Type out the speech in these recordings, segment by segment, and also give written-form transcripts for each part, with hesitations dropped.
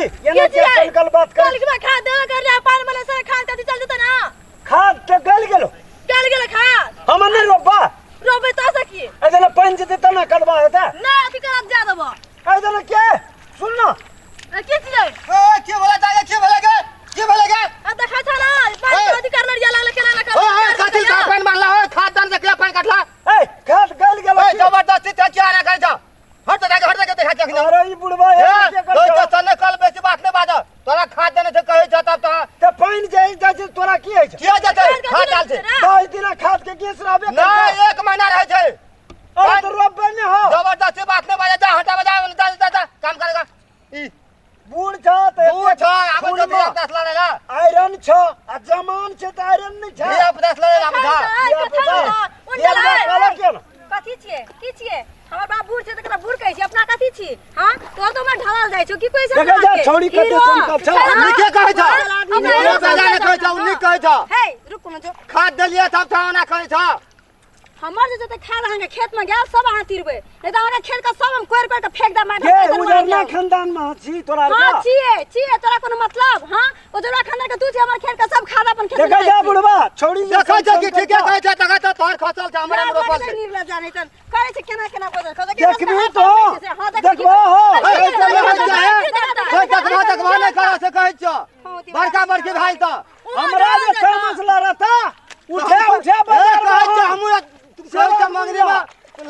एना के सनकल बात कर। कल के खाद देवे कर रहा पानी वाला सारा खाद कथी चल जेतै ना। खाद तऽ गलि गेलो। गल गेल खाद। हम नहि रोपबा। रोपे तो सकी। एहि दिना पानि जेतै तब ने कदबा हेतै। ना अथी करब जा देबो। एहि दिना के सुन ना। की छियै? ए के भेलै दाइ के भेलै गे के भेलै गे? आ देखै छ ना पानि ए। अथी करले रिया लागल केना ना ओ ए कथी का पानि मारला हो खाद दान से के पानि काटला? ए खाद गलि गेलो। ए जबरदस्ती ते क्या ना करै छ? हट जा हट जा देखा जखन। अरे ई बुढ़बा ए एना के तो कर तो सने कल बेसी बात नहीं बाज तोरा खाद देने से कहै छ तब तो तऽ पानि जे जाइ छै तोरा की होइ छै? किया जेतै खाद डाल छै। 10 दिना खाद के गैस रहबे ना एक महीना रहै छै। अरे तो रोपबे नहि हो। जबरदस्ती बात नहीं बाजे जा हटा बजा जा जा जा काम करेगा। ई बूढ़ छ तऽ बूढ़ छ आब खून तो मे धिया पुता लड़ेला। आयरन छ आ जमान छ तऽ आयरन नहि छ। धिया पुता लड़ेला आब जा। धिया पुता कहलक किया ने? कथी छियै की छियै? हमर बाप बूढ़ छै तऽ ककरा बूढ़ कहै छी? अपना कथी छी? हां तोर तो हमर ढलल जाइ छौ की कहै छै? देखै जा छौड़ी कते सुनकल छ। नीके कहै छ। नीके बजा ने कहै छ उ नीक कहै छ। हे रुक कोनो जो खाद देलियै तब त ओना कहै छ। हमर जे जते खाद अहाँके खेत में गेल सब अहाँ तिरबै नहीं तऽ अहाँके खेत के सब हम कोरि कोरि के फेंक देब मारि के देब। उजरना खानदान में छी तोरा हां के? छियै छियै तोरा कोनो मतलब? हां उजरना खानदान के तू छी हमर खेत के सब खाद अपन खेत में देखै जा बुढ़बा छौड़ी देखै छ कि ठीके कहै छ तखन त तोहर खसल छ हमरा में रोपल छै। निर्लज जानै तन करै छै केना केना बदल खसल देखबी तो देखबो हो। कोई देखबो देखबो नहीं करा से कहै छ बड़का बड़की भाई त हमरा जे समझ लड़ता उठे उठे बाजार कहै छ हमहूँ कहै छ मंगनी में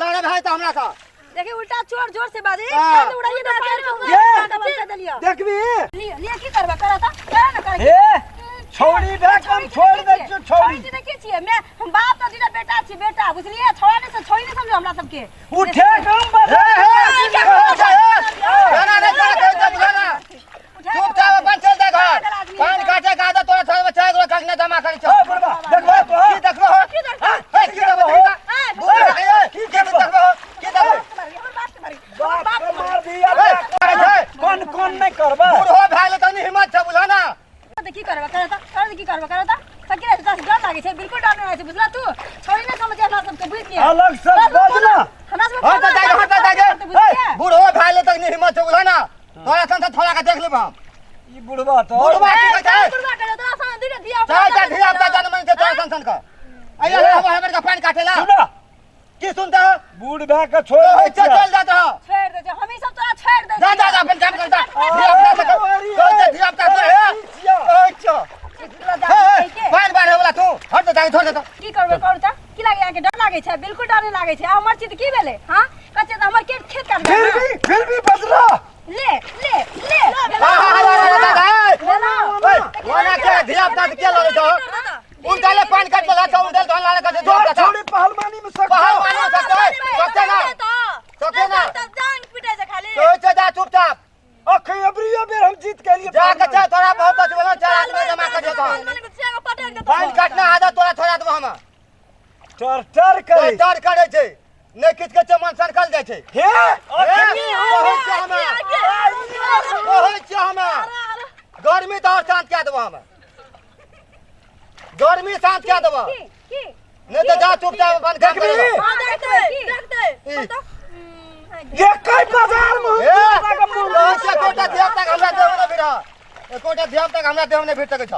लड़े भाई त हमरा सँ। देखी उल्टा चोर जोर से बाजे हाँ। खाद उड़ाइए तो पैर में ये। उड़ा देलियो। देखबी लियो लियो की करबा करा त करा ना करा। हे छौड़ी भे कम छोड़ दै छियौ छौड़ी। छोड़ी देखै छियै मैं हम बाप त दीदा बेटा छी बेटा बुझलियै? छोड़ा नहीं से छोड़ी नहीं समझो हमरा सबके। उठे कम बाजार। ना नहीं करा कहै छ बुझा ना चुपचाप अपन चल जा घर पान काटे का आदत तोरा छोड़ बच्चा एगो कंगना जमा करै छ। ओ बुढ़बा देखबो तो की देखबो हो? ए, की देखबो हो? बुढ़ ए, की देखबो हो? की देखबो? बाप के मार दिया। ए, करै छै। कोन कोन नहीं करबा। बूढ़ हो भए तनी हिम्मत छ बुझा ना। की करबा करा त करा की करबा करा त सके त डर लागे छै बिल्कुल डर नहीं छै बुझला तू छोड़ी नहीं समझ हमरा सबके बुझ लिया। अलग से बजना हमरा सब हट जा हट जा ए, बूढ़ हो भए तनी हिम्मत छ बुझा ना तोरा सन से थोड़ा के देख लेब हम। ई बुढ़बा तो बुढ़बा की कहै छै? बुढ़बा करे तोरा सन दुइटा धिया चार टा धिया पुता जन्म छै तोरा सन सन के। अइया हम हमर के पानि काटेला। सुना की सुनता हो? बूढ़ भए के छोड़ कहै दै छै छियै। चल जात हो। छोड़ दे हम ई सब तोरा छोड़ दे। जा जा जा अपन काम करता धिया पुता से कहै छै धिया पुता से हे कहै छै हे पानि बाढ़े वाला तू हट जा छोड़ दे तो। की करबे करू त की लागे अहाँके डर लागे छै? बिल्कुल डर नहीं लागे छै। हमर चीज की भेलै? हां कच्चे त हमर के खेत काट फिर भी बजरा ले ले ले ओना के धिया पुता के लड़ै छौ? उल्टा पानि काट ला छौ उल्टा धन लाले कथे तोर छौड़ी पहलवानी में सकता। पहलवानी में सकता सकते ना सकते ना जांग पिटे छै खाली। कहै छै जा चुपचाप। अखन अबरियो बेर हम जीत के लिए जा के छै तोरा बहुत अछि बोलो चार आदमी जमा कर देतो। पानि काटना आदत तोरा छोड़ा देबो हम। टर टर करे टर करे छै नहीं किछ के छै मन सनकल जाइ छै। हे कहै छै हम कहै छै हम गर्मी तऽ और शांत कए देबो हम। गर्मी शांत कए देबो नहीं तऽ जा चुपचाप अपन काम देखबी? करबो। देखते ये कई बाजार में हम ए, धिया के मुंह कहै छै एकोटा धिया पुता के हमरा देह में नहि भिड़ एकोटा धिया पुता के हमरा देह में नहि भिड़ सकै छ।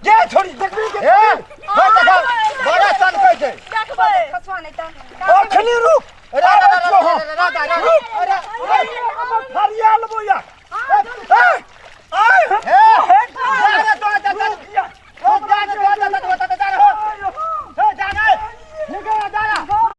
ये छोड़ी देखबी के ए बड़ देखो बड़ा सनकै छै। देखबै खसवा नहीं त अखनी रुक।